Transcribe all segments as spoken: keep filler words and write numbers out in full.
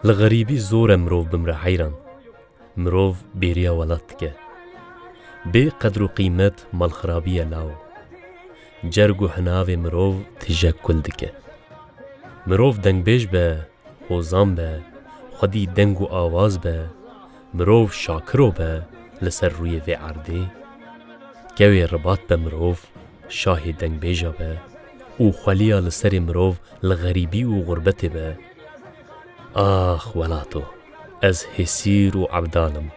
Li xerîbî zor e mirov bimre heyran. Mirov bêriya welat dike. Bê qedr û qîmet malxirabî ye lawo. Cerg û hinavê mirov tije kul dike. Mirov dengbêj be, hozan be, xwedî deng û awaz be, mirov şakiro be li ser rûyê vê erdê. Kewê ribat be mirov, şahê dengbêja be û xweliya li serê mirov li xerîbî û xurbetê be. Ax welato, ez hêsîr û ebdal im.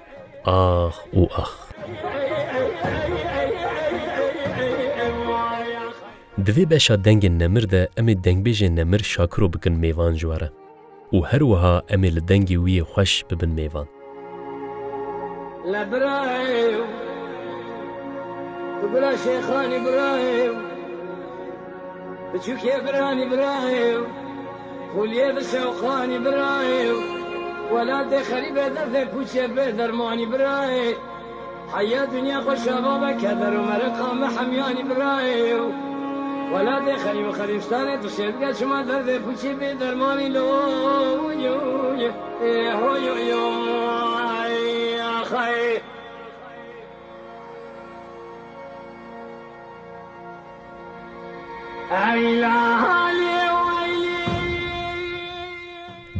Ax û ax. Di vê beşa dengên nemir de em ê dengbêjên nemir şakiro bikin mêvan ji we re û her wiha em ê li dengê wî yê xweş bibin mêvan. لە برایو، تو برا شێخانی برایو، بچووکێ برانی برایو، خولیێ بە شەوقانی برایو، وەلاتێ خەریبێ دەردێ پوچێ بێ دەرمانی برایێ. حەیا دنیا خۆ شابابە کە دەر و مەرە قامە حەمیانی برایێ و وەلاتێ خەریب و خەریبستانێ دشێ بگە چما دەردێ پوچی بێ دەرمانی لۆ یۆ یۆ یۆ ئێ هۆ یۆ یۆ ئای ئاخای.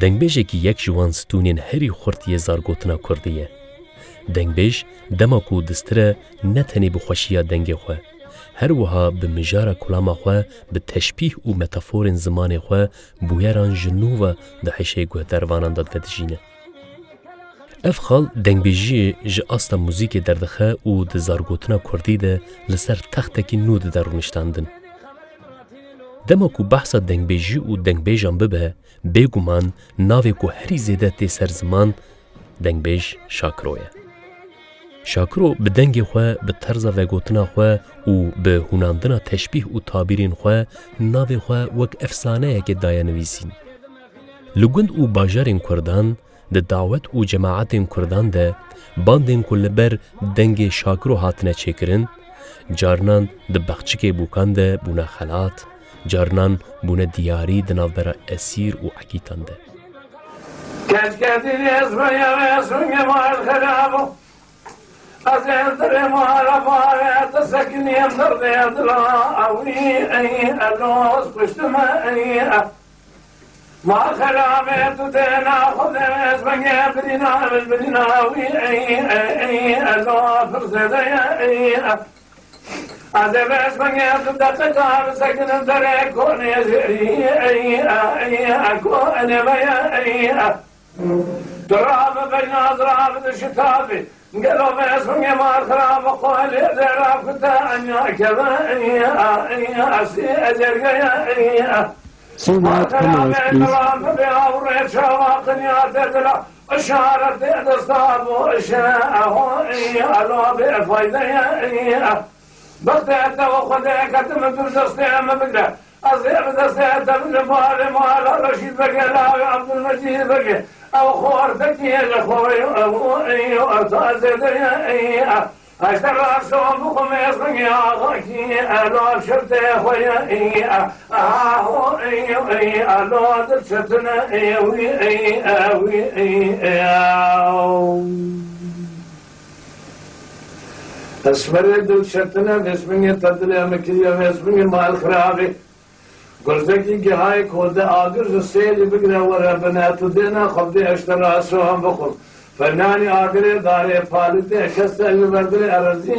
Dengbêjekî yek ji wan stûnên herî xurt yê zargotina kurdî ye. Dengbêj dema ku distire ne tenê bi xweşiya dengê xwe, her wiha bi mijara kulama xwe, bi teşbîh û metaforên zimanê xwe bûyeran ji nû ve di hişê guhdarvanan de divedijîne. Ev xal dengbêjiyê ji asta muzîkê derdixe û di zargotina kurdî de li ser textekî nû dide rûniştandin. Dema ku behsa dengbêjî û dengbêjan bibe, bêguman navê ku herî zêde tê ser ziman, dengbêj Şakiro ye. Şakiro bi dengê xwe, bi terza vegotina xwe û bi hûnandina teşbîh û tabîrên xwe navê xwe wek efsaneyekê daye nivîsîn. Li gund û bajarên kurdan, di dawet û cemaetên kurdan de bandên ku li ber dengê Şakiro hatine çêkirin, carinan di bexçikê bûkan de bûne xelat, carinan bûne diyarî di navbera esîr û egîtan de. Keşke dilê ez baya ve sungê mal xerabo. Ez ê dirê mala mala te sekiniyem derdê dila ewî ey eloz kuştime ey. Ma xelamê tu têna xwe de ez bengê birîna ez birîna wî ey ey ey elo pir zêde ye ey. Ez ê vês bengê tu deqeta bisekinim derê konê zêrî ey ey ey ko enê veye ey. Tu rabe beyna zirabi di şitabi. Gelo vês bengê mar xirab xwelê zêra kute enya keve ey ey asi ecergeye ey. Seyda, come on, please. Işaret desta bu işe, eho, ey, alo, bê fayde ye, ey. Bextê te û Xwedê ketim tu destê me bigre. Ez ê bi destê te bidim barê mala Reşîd Begê, lawê Ebdulmecîd Begê. Ew xortekî li xwe ye, ew ê, ew tazê de ye, ê, Eşte raşon bixwe mêzbingê axakî, elo şirtê xwe ye, ê, aha, ho, ê, ê, elo di çetine, ê, wî, ê, e, wî, ê, e, ew. Ez ji berê dil çetine, mêzbingê te dilê min kiriye, mêzbingê mal xirabê. Gurzekî gihayê ku di agir ji sêrî bigire were bine, tu dê naxwe bidê eşteraşan bixwim. Fenanî agirê darê palîtê, kes te li ber dilê erezî ê,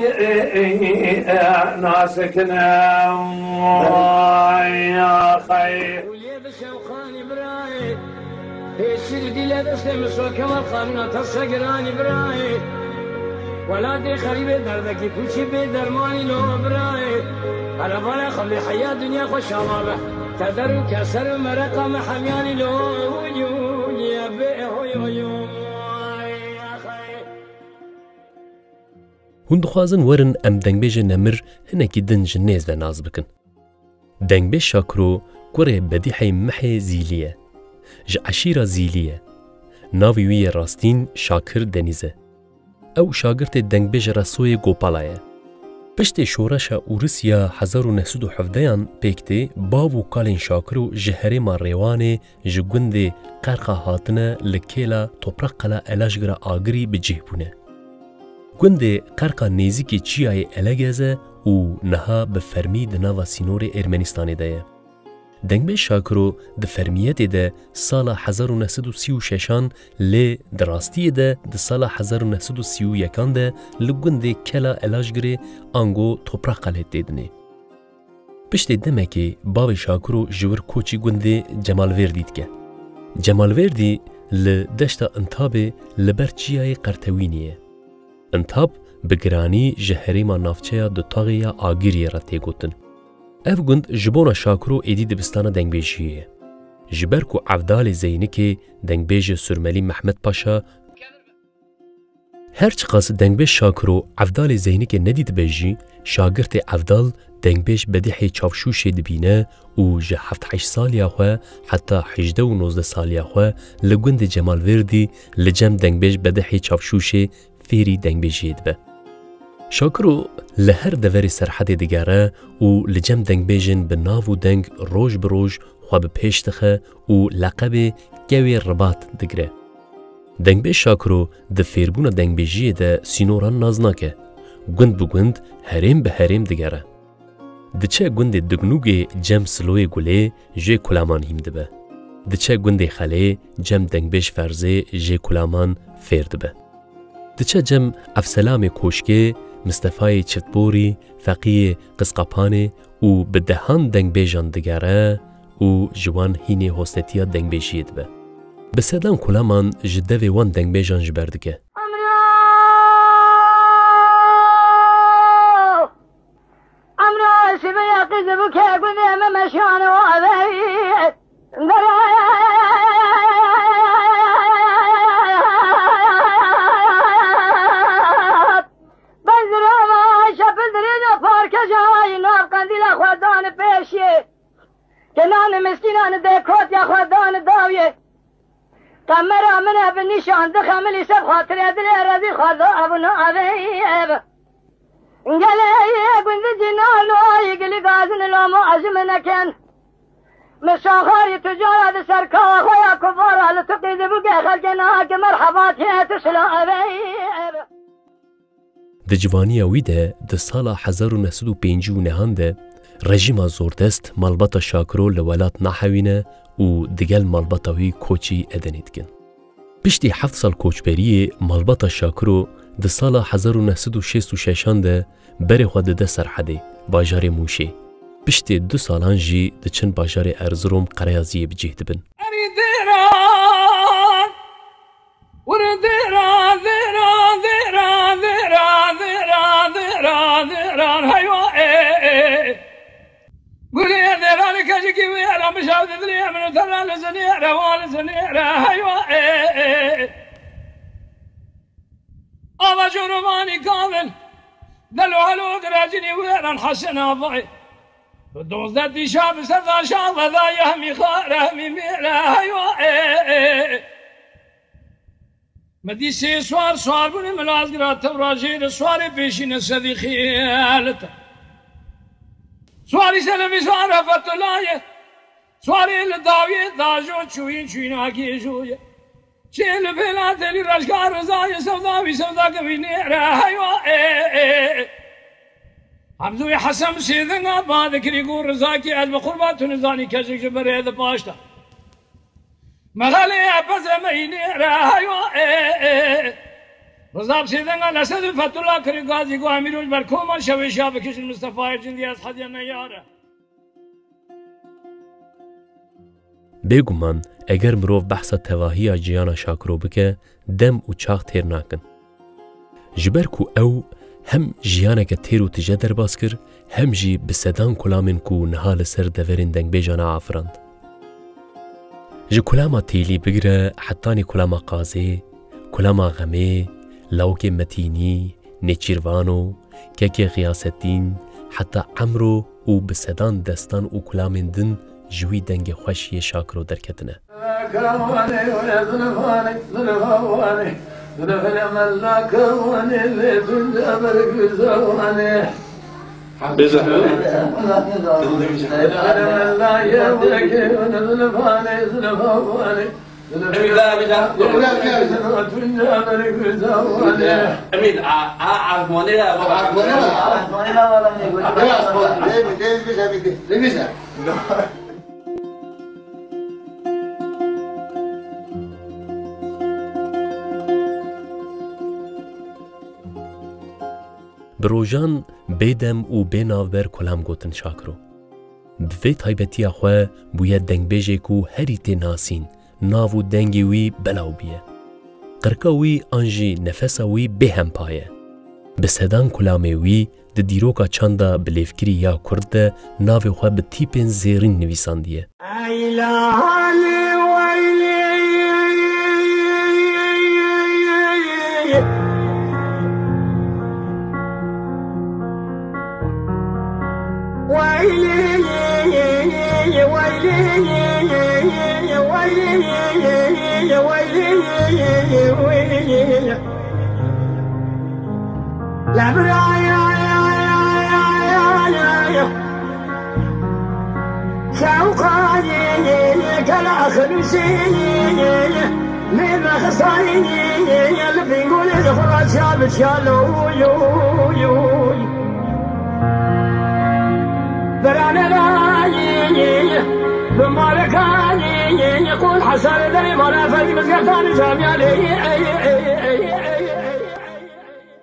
ê, ê, ê, nasekine. Ay, axay. Hûliyê bi şewqanî birayê. Pêşî ji dîlê destê min şo Kemal Xanûna te segiranî birayê. Welatê xerîbê derdekî pûçî bê dermanî lo birayê. Erevala xwe lê heya dinya xwe şama be. Keder û keser û mereqa me hemyanî lo. Yû, yê bê hoy, hoy, hoy. Hûn dixwazin werin em dengbêjê nemir hinekî din ji nêz ve nas bikin. Dengbêj Şakiro kurê Bedîhê Mihê Zîlî ye. Ji eşîra Zîlî ye. Navê wî yê rastîn Şakir Denîz e. Ew şagirtê dengbêj Resoyê Gopala ye. Piştê şoreşa Ûrisiya hezar û neh sed û hevdeyan pêk tê, bav û kalên Şakiro ji herêma Rêwanê ji gundê Qerqa hatine li kêla Toprak Qala Elajgira Agirî bi cih bûne. Gundê Qerqa nêzîkî çiyayê Elegez e û niha bi fermî di nava sînorê Ermenistanê de ye. Dengbêj Şakiro di fermiyetê de sala hezar û neh sed û sî û şeşan lê di rastiyê de di sala hezar û neh sed û sî û yekan de li gundê Kela Elajgirê ango Toprak Qalê têdinê. Piştê demekê bavê Şakiro ji wir koçî gundê Cemalvêrdî dike. Cemalvêrdî li deşta Intabê li ber çiyayê Qertewînî ye. Intab bi giranî ji herêma navçeya Dutaxê ya Agiriyê re tê gotin. Ev gund ji bona Şakiro êdî dibistana dengbêjiyê ye. Ji ber ku Evdalê Zeynikê dengbêjê Surmelî Mehmet Paşa Her çiqas dengbêj Şakiro Evdalê Zeynikê nedîtibe jî, şagirtê Evdal dengbêj Bedîhê Çavşûşê dibîne û ji heft heşt saliya xwe heta hejdeh û nozdeh saliya xwe li gundê Cemalvêrdî li cem dengbêj Bedîhê Çavşûşê fêrî dengbêjiyê dibe. Şakiro li her deverê Serhedê digere û li cem dengbêjên bi nav û deng roj bi roj xwe bi pêş dixe û leqebê Kewê Ribat digire. Dengbêj Şakiro di fêrbûna dengbêjiyê de sînoran nas nake. Gund bi gund, herêm bi herêm digere. Diçe gundê Dignûgê cem Siloyê Gulê jê kulaman hîn dibe. Diçe gundê Xelê cem dengbêj Ferzê jê kulaman fêr dibe. Diçe cem Evselamê Koşkê, Mistefayê Çiftborî, Feqiyê Qizqapanê û bi dehan dengbêjan digere û ji wan hînê hostetiya dengbêjiyê dibe. Bi sedan kulaman ji devê wan dengbêjan ji ber dike. Emro! Emro şibe ya qîz bû ke gundê me meşan û aveyî. Derat. Bezrama şepil dirêja parkejayî nav qendîla xwe dan pêşiyê. Kenan miskînan dê kotya xwe dan dawiyê. Qemera min e bi nîşan dixemilî ser xatirê dilê rezî xwe da ev û na ev ê ev. Gelê gundî cînalo gilî gazin lamo ez ji min nekin. Min şaxarî tu cara di ser kawa xwe ya ku vara li tu qîzî bû ke xelkê niha ki merheba tê tu şila ev ê ev. Di civaniya wî de di sala hezar û neh sed û pêncî û nehan de rejîma zordest malbata Şakiro li welat nahewîne û digel malbata wî koçî Edenê dikin. Piştî heft sal koçberiyê malbata Şakiro di sala hezar û neh sed û şêst û şeşan de berê xwe dide Serhedê, bajarê Mûşê. Piştê du salan jî diçin bajarê Erzirom Qereyaziyê bi cih dibin. Erî dêran, wir dêran, dêran, dêran, dêran, dêran, dêran, dêran, heywa, ê, ê. Gulê dêranê keçikî wê era, mişav di dilê min û te re li zinê re, wa li zinê re, heywa, ê, ê. Ava corovanî kavin, delo helo diracînî wê eran Hesen Avayê. Dozdeh dîşa bi ser daşa vedayê hemî xare hemî mêre heywa ê. Me dî sê swar, swar bûne, me laz gira tewra jê de swarê pêşîne sedî xêlite. Swarî selevî sware Fetullah ye. Swarê li dawiyê dajo çûyîn çûyînakî jû ye. Çê li bêla telî reşka Rizayê sewda wî sewda kevî nêre heywa ê ê. Hamzoyê Hesen sêdinga ba dikirî ku Rizakî ez bi qurba tu nizanî kesik ji berê di paşta. Mexalê epez emeynê re heywa ê ê. Rizab sêdenga Nesed û Fetullah kirî gazî ku Emîroj ber koma şevê şa bikişin Mistefayê cindî ez hediye neyare. Bêguman, eger mirov behsa tevahiya jiyana Şakiro bike, dem û çax têr nakin. Ji ber ku ew hem jiyaneke têr û tije derbas kir, hem jî bi sedan kulamên ku niha li ser deverên dengbêjan e afirand. Ji kulama Têlî bigire hetanî kulama Qazê, kulama Xemê, lawikê Metînî, Nêçîrvano, Kekê Xiyasettîn, heta Emro û bi sedan destan û kulamên din ji wî dengê xweş yê Şakiro derketine. Bêzehmet. Emîr, la, emîr, la. Emîr, a, a, azmanê la, baba. Azmanê la. Azmanê la, baba. Emîr, emîr, emîr. Bi rojan bêdem û bê navber kulam gotin Şakiro. Bi vê taybetiya xwe bûye dengbêjê ku herî tê nasîn, nav û dengê wî belaw bûye. Qirka wî an jî nefesa wî bêhempa ye. Bi sedan kulamê wî di dîroka çanda bilêvkirî ya kurd de navê xwe bi tîpên zêrîn nivîsandiye.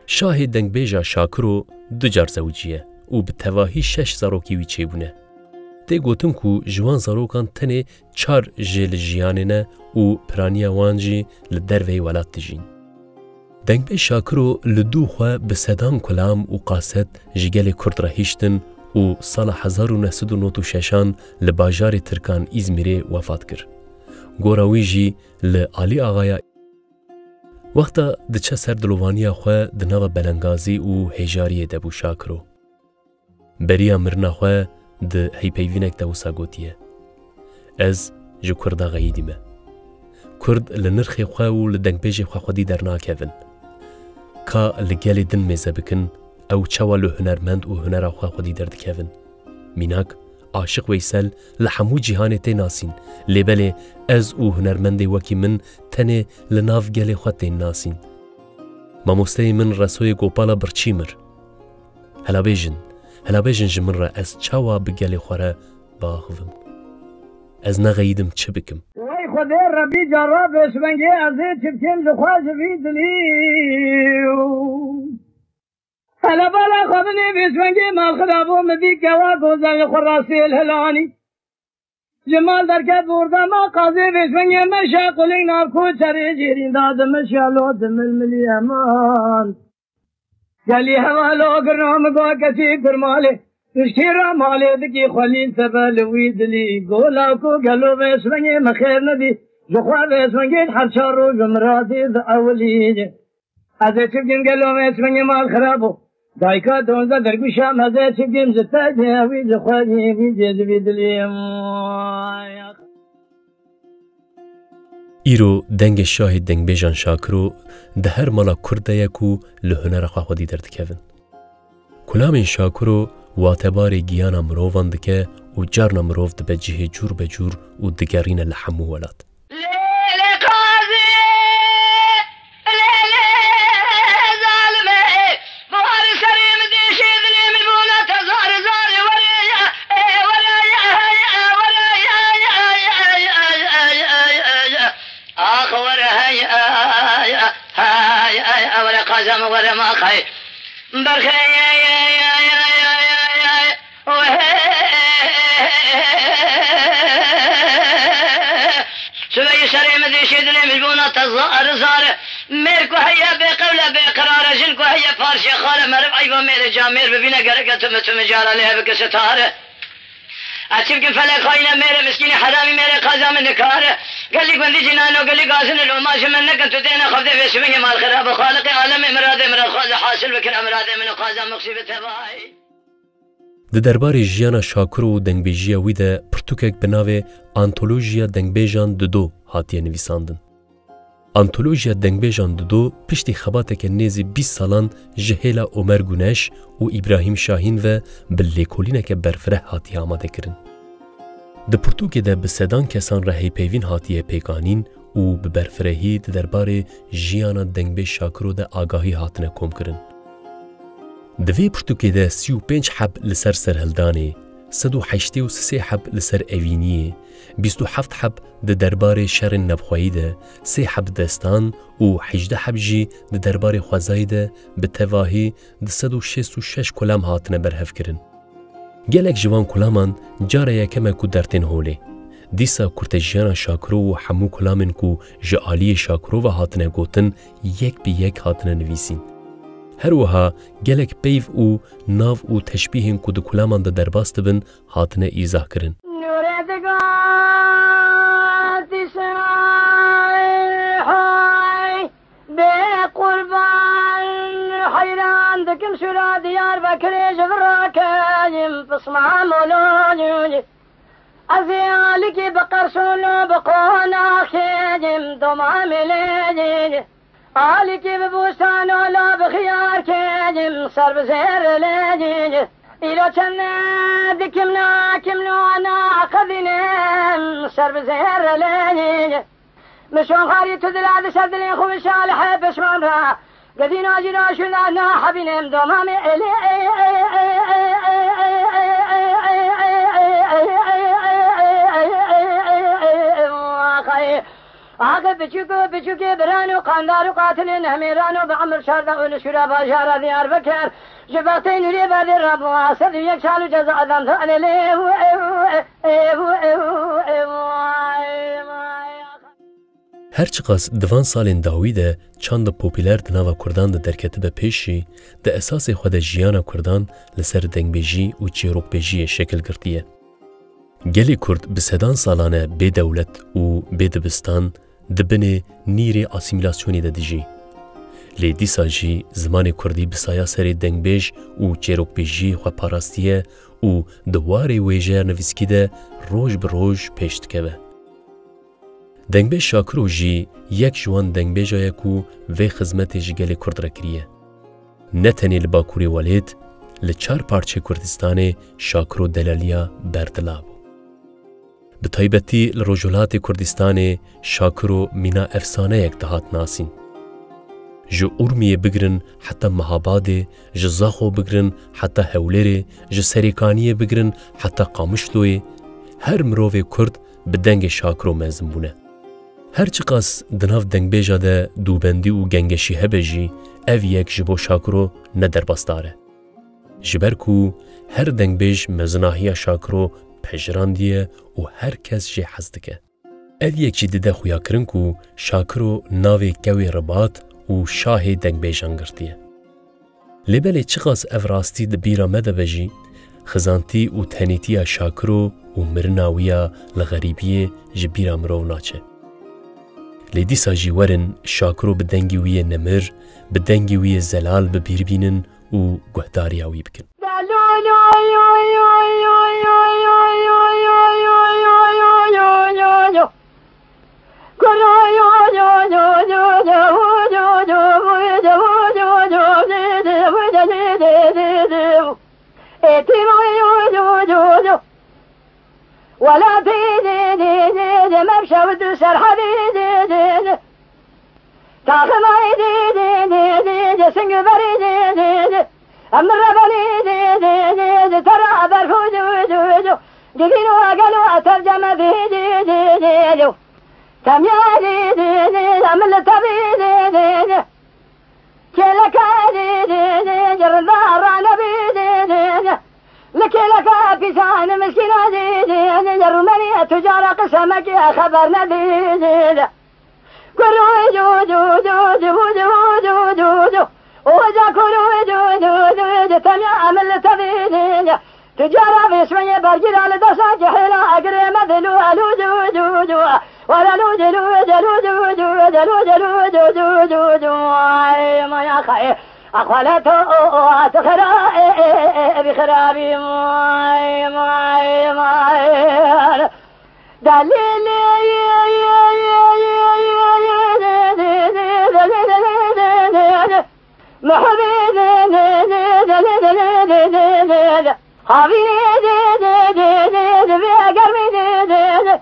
Şahê dengbêja Şakiro du car zewiciye û bi tevahî şeş zarokî wî çêbûne. Tê gotin ku ji wan zarokan tenê çar jê li jiyanê ne û piraniya wan jî li derveyî welat dijîn. Dengbêj Şakiro li dû xwe bi sedan kulam û qaset ji gelê Kurd re hiştin û sala hezar û neh sed û nod û şeşan li bajarê Tirkan Îzmîrê wefat kir. Gora wî jî li Alî Axaya. Wexta diçe ser dilovaniya xwe di nava belengazî û hêjariyê de bû Şakiro. Beriya mirina xwe di heypeyvînek de wisa gotiye, Ez ji Kurda xeyidî me. Kurd li nirxê xwe û li dengbêjê xwe xwedî dernakevin. Ka li gelê din mêze bikin, ew çawa li hunermend û hunera xwe xwedî derdikevin? Mînak, Aşiq Weysel li hemû cîhanê tê nasîn, lê belê ez û hunermendê wekî min tenê li nav gelê xwe tên nasîn. Mamosteyê min Resoyê Gopala Birçîmir. Helabêjin, helabêjin ji min re ez çawa bi gelê xwe re biaxivim? Ez nexeyidim çi bikim? Wey Xwedê Rebî cara pêşvengê ez ê çi bikim ji xwe ji vî dilî. Hele bala xwe binê pêşvengê mal xirabo min dî kewa gozel li xwe rastê li hilanî. Ji mal derket bordema qazê pêşvengê meşe quling nav koçerê jêrîn da dimişe lo dimilmilî eman. Gelî hevalo girno min got keçî kurmalê. Piştî ra malê dikî xwelîn sebe li wî dilî. Gola ku gelo vêşvengê min xêr nedî. Ji xwe vêşvengê her çar roj bi miradê di ewilî. Ez ê çi bikim gelo vêşvengê mal xirabo. Dayka donze dergûşa meze çikim ji te de wî ji xwe yî wî cê ji vî dilê. Vay ax. Îro dengê şahê dengbêjan Şakiro di her mala Kurd de ye ku li hunera xwe xwedî derdikevin. Kulamên Şakiro watebarê giyana mirovan dike û carna mirov dibe cihê cûr be cûr û digerîne li hemû welat. Lê, lê qazê, lê, lê zalimê, bahar serê min dêşê dilê min bona te zar, zar, were ya, e, were ya, ya, were ya, ya, ya, ya, ya, ya, ya, ya, ya. Ax, were, hey, ay, ay, ay, ay, were, qazê min, were, ma, xey. Berxê, ye, ye, ye. Sibeyî serê min dêşê dilê min ji bona te zar, zar. Mêr ku heye bê qewl e, bê qerar e, jin ku heye parçê xar e, meriv eyba mêrê camêr bibîne, gerek e tu min, tu min cara lê bike sitar e. Ez çi bikim felek xayîne, mêrê miskînê heramî, mêrê qaza min nikare. Gelî gundî cînano, gelî gazin û loma ji min nekin, tu têne xwedê vê sibingê mal xirab e. Xaliqê alemê miradê min re dixwaze hasil bikire miradê min û qaza mixsî bi tevayî. Di derbarê jiyana Şakiro û dengbêjiya wî de pirtûkek bi navê Antolojiya Dengbêjan Dido hatiye nivîsandin. Antolojiya Dengbêjan Dido piştî xebateke nêzî bîst salan ji hêla Omer Guneş û Îbrahîm Şahîn ve bi lêkolîneke berfireh hatiye amadekirin. Di pirtûkê de bi sedan kesan re hêvpeyvîn hatiye pêkanîn û bi berfirehî di derbarê jiyana dengbêj Şakiro de agahî hatine komkirin. Di vê pirtûkê de sî û pênc heb li ser serhildanê, sed û heştê û sê heb li ser evîniyê, bîst û heft heb di derbarê şerên navxweyî de, sê heb destan û hejdeh heb jî di derbarê xwezayî de bi tevahî du sed û şêst û şeş kulam hatine berhevkirin. Gelek ji van kulaman cara yekem e ku dertên holê. Dîsa kurtejiyana Şakiro û hemû kulamên ku ji aliyê Şakiro ve hatine gotin, yek bi yek hatine nivîsîn. Her wiha gelek peyv û nav û teşbîhên ku di kulaman de derbas dibin, hatine îzahkirin. Nûrê digot Îsraîl, hay, bê qurban, heyran dikim şûra Diyarbekirê ji vir rakeyim pisma moloyê. Ez ê alikî bi qersûn û bi qonaxê yim doma mileyê. Alikî bi bûstan û la bi xiyar keyim ser bi zêr leyê. Îro çend dikim nakim nûana qedînim ser bi zêr leyê. Min şon xarî tu dila di ser dilê xwe şalihê pişman ra. Gedîna jî ra şûna na hebînim domamê elê. Axay, axê biçûk û biçûkê biran û qandar û qatilê nehmêran û bi emir şarda û li şûra bajara Diyarbekir. Ji bextê nûrê berdê rabû, sed û yek sal û ceza adam tanê lê. Her çiqas di van salên dawî de çanda popûler di nava Kurdan de derketibe pêş jî, di esasê xwe de jiyana Kurdan li ser dengbêjî û çîrokbêjiyê şekil girtiye. Gelê Kurd bi sedan salan e bê dewlet û bê dibistan di binê nîrê asîmîlasyonê de dijî. Lê dîsa jî zimanê Kurdî bi saya serê dengbêj û çîrokbêjiyê xwe parastiye û di warê wêjeya nivîskî de roj bi roj pêş dikeve. Dengbêj Şakiro jî yek ji wan dengbêja ye ku vê xizmetê ji gelê Kurd re kiriye. Ne tenê li Bakurê Welêt, li çar parçeyê Kurdistanê Şakiro delaliya berdila bû. Bi taybetî li Rojhilatê Kurdistanê Şakiro mîna efsaneyek dihat nasîn. Ji Urmiyê bigirin heta Mehabadê, ji Zaxo bigirin heta Hewlêrê, ji Serêkaniyê bigirin heta Qamişloyê, her mirovê Kurd bi dengê Şakiro mezin bûne. Her çiqas di nav dengbêja de dûbendî û gengeşî hebe jî, ev yek ji bo Şakiro ne derbasdar e. Ji ber ku her dengbêj mezinahiya Şakiro pejrandiye û her kes jê hez dike. Ev yek jî dide xuyakirin ku Şakiro navê kewê Ribat û şahê dengbêjan girtiye. Lê belê çiqas ev rastî di bîra me de be jî, xizantî û tenêtiya Şakiro û mirina wî ya li xerîbiyê ji bîra mirov naçe. Lê dîsa jî werin Şakiro bi dengê wî yê nemir, bi dengê wî yê zelal bi bîr bînin û guhdariya wî bikin. Wela dê dê dê dê dê, mevşew du serhedê dê dê dê. Taximay dê dê dê dê dê, Singverê dê dê dê. Em rebenê dê dê dê dê, tera berfo dû dû dû. Gidîn û egel û etev ceme dê dê dê dê dê. Temya dê dê dê, em li tevê dê dê dê. Kêleke dê dê dê, rinda ranebê dê dê dê. Li kêleke pîsan miskîna dê dê dê, rûmenî tucara qisemekê xeber nedê dê dê. Kuru du du du du du du du du. Oca kuru du du du du, temya emil tevî dê dê. Tucara vêşmeyê bergîra li desa cihêla egirê me dilû elû dû dû dû. Were lû dilû dilû dû dû dilû dilû dû dû dû dû. Ay maya xayê. Axwale to o o at xira e e e e bi xirabî may may may. Delîlê ye ye ye ye ye ye ye ye ye ye ye ye ye ye. Havînê dê dê dê dê, vê germî dê dê dê,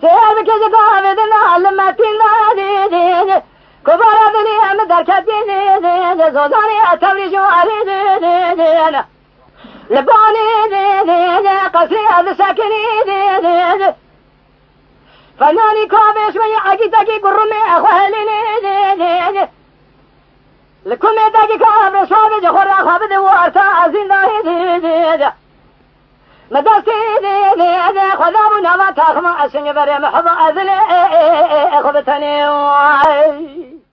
sêr bike ji gavê din a li metîn da dê dê dê, kovara dilê em derketî dê dê dê, zozanê etewrî ji warê dê dê dê, li banê dê dê dê, qesrê ez sekinî dê dê dê. Fenanî ka vêşmeyê egîtekî gurumê xwe helînê dê dê dê. Li kumê degî ka vêşmavê ji xwe re xwe bide û arta ezîn dayê dê dê dê. Me destê dê dê dê xwe dabû nava taxima ez şingê berê me heba ezilê ê ê ê ê xwe bi tenê way.